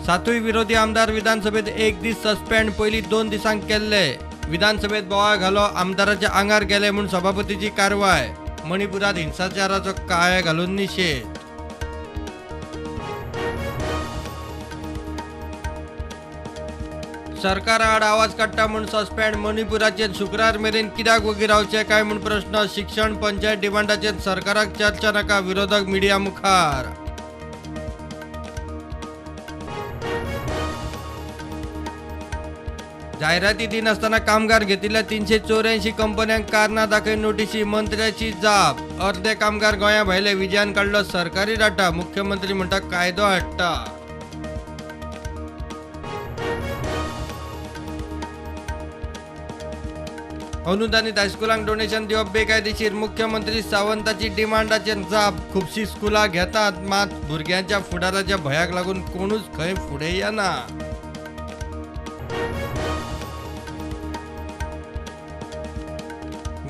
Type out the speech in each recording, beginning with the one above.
सातूय विरोधी आमदार विधानसभेत एक दीस सस्पेंड, पयलीं 2 दिसांक केल्ले। विधानसभेत बोवाळ घालो, आमदाराच्या आंगार गेले म्हूण सभापतीची कारवाय। मणिपुरात हिंसाचाराचो काळे घालून निशेध। सरकारा आड आवाज काडटा म्हूण सस्पेंड। मणिपुराचेर शुक्रार मेरेन कित्याक वगी रावचे काय म्हूण प्रश्न। शिक्षण पंचायत डिमांडाचेर सरकाराक चर्चा नाका, विरोधक मिडिया मुखार। जायराती दिनासतना कामगार घेतिल्ल्या 384 कंपन्यांक कारणां दाखय नोटीशी, मंत्र्याची जाप। अर्दे कामगार गोंया भायले, विजयान काडलो सरकारी डाटा। मुख्यमंत्री म्हणटा कायदो हाडटा। अनुदानित हायस्कुलांक डोनेशन दिवप बेकायदेशीर, मुख्यमंत्री सावंताची डिमांडाचेर जाप। खुबशीं स्कुलां घेतात मात भुरग्यांच्या फुडाराच्या भंयाक लागून कोणूच खंय फुडें येना।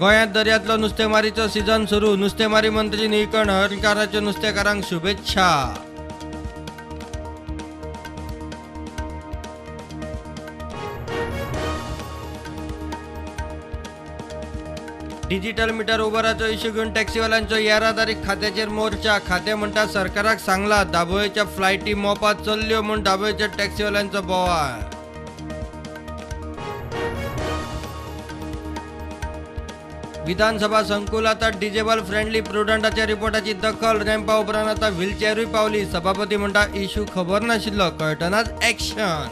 गोंयांत दर्यांतलो नुस्तेमारीचो सीझन सुरू। नुस्तेमारी मंत्री निळकंठ हळर्णकाराच्यो नुस्तेकारांक शुभेच्छा। डिजिटल मिटर उबराचो इश्यू घेवन टॅक्सीवाल्यांचो येरादारी खात्याचेर मोर्चा। खातें म्हणटा सरकाराक सांगला दाबोळेच्या फ्लायटी मोपा चल्ल्यो म्हूण दाबोळेच्या टॅक्सीवाल्यांचो बोवाळ। विधानसभा संकुल आता डिजेबल फ्रेंडली, प्रुडंटाच्या रिपोर्टाची दखल। रॅम्पा उपरांत आता व्हीलचेरूय पावली। सभापती म्हणटा इश्यू खबर नाशिल्लो, कळटनाच एक्शन।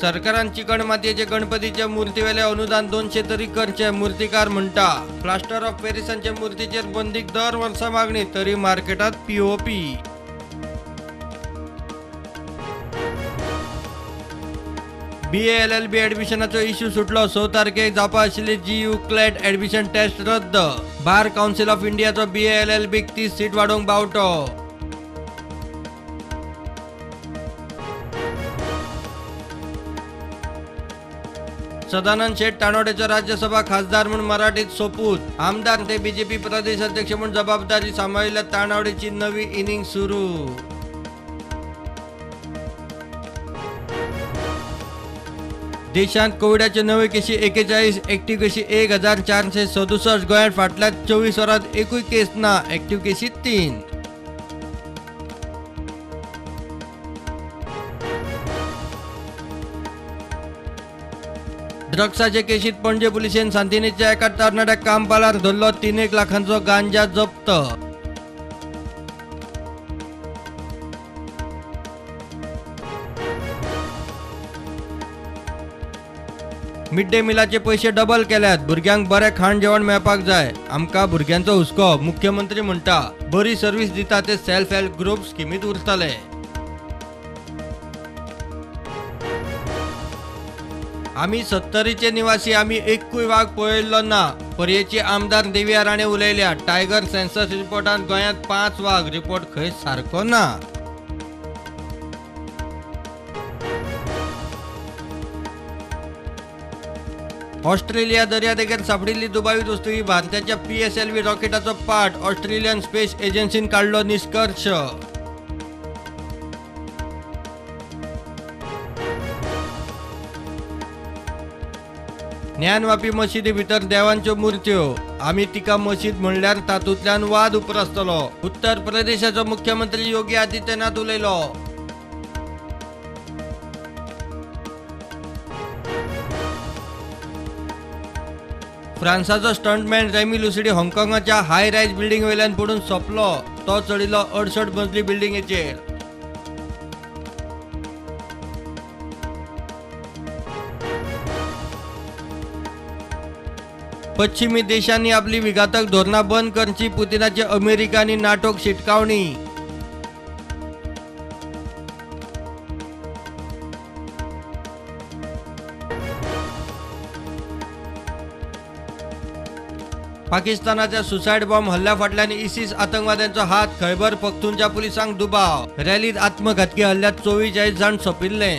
सरकारान चिकण मातयेचे गणपतीचे मूर्तीवेले अनुदान 200 तरी करचे, मूर्तिकार म्हणटा। प्लास्टर ऑफ पॅरिसांचे मूर्तीचेर बंदीक दर वर्सा मागणी, तरी मार्केटात पीओपी। BA LLB ऍडमिशनाचो इश्यू सुटलो। 6 तारखेक जावपा आशिल्ली GU CLAT admission test रद्द। बार कावन्सिल ऑफ इंडियाचो BA LLB 30 seat वाडोवंक बावटो। सदानंद शेट तानोडेचो राज्यसभा खासदार म्हूण मराठीत सोपूत। आमदार ते बीजेपी प्रदेश अध्यक्ष म्हूण जबाबदारी सांबाळिल्ल्या तानावडेची नवी इनिंग सुरू। देशांत कोविडाच्यो नव्यो केशी 41, एक्टिव्ह केशी 1467। गोंयांत फाटल्या 24 वरांत एकूय केस ना, एक्टिव्ह केशी 3। ड्रग्साचे केशीत पणजे पुलिशेन सांतिनेच्या एका तरणाट्याक कामपालार धरलो। 3 लाखांचो गांजा जप्त। मिड डे मिलाचे पैसे डबल केल्यात, भुरग्यांक बरें खाण जेवण मेळपाक जाय, आमकां भुरग्यांचो हुस्को। मुख्यमंत्री म्हणटा बरी सर्वीस दिता ते सेल्फ हेल्प ग्रुप स्किमीत उरतले। आमी सत्तरीचे निवासी, आमी एकूय वाग पळयल्लो ना, पर्येची आमदार देविया राणे उलयल्या। टायगर सेन्सस रिपोर्टांत गोंयांत 5 वाग, रिपोर्ट खंय सारको ना। ऑस्ट्रेलिया दर्यादेगेर सापडिल्ली दुबावीत वस्तू ही भारताच्या PSLV रॉकेटाचो पार्ट। ऑस्ट्रेलियन स्पेस एजन्सीन काडलो निष्कर्ष। ज्ञानवापी मशिदी भितर देवांच्यो मूर्त्यो, आमी तिका मशीद म्हणल्यार तातूंतल्यान वाद उप्रासतलो, उत्तर प्रदेशाचो मुख्यमंत्री योगी आदित्यनाथ उलयलो। फ्रांसाचो स्टंटमॅन रेमी लुसिडी हाँगकाँगाच्या हाय रायज बिल्डिंग वयल्यान पडून सोंपलो। तो चडिल्लो 68 मजली बिल्डिंगेचेर। पश्चिमी देशांनी आपली विघातक धोरणां बंद करची, पुतिनाची अमेरिका आनी नाटोक शिटकावणी। पाकिस्तानाच्या सुसाइड बॉम्ब हल्ल्या फाटल्यान इसिस आतंकवाद्यांचो हात, खैबर पख्तूनच्या पुलिसांक दुबाव। रॅलीत आत्मघातकी हल्ल्यात 44 जाण सोंपिल्ले।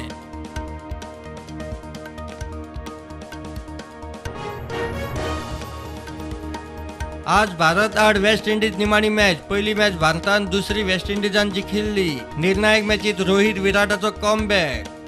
आज भारत आड वेस्ट इंडिज निमाणी मॅच. पयली मॅच भारतान, दुसरी वेस्ट इंडिजान जिखिल्ली. निर्णायक मॅचीत रोहित विराटाचो कमबॅक.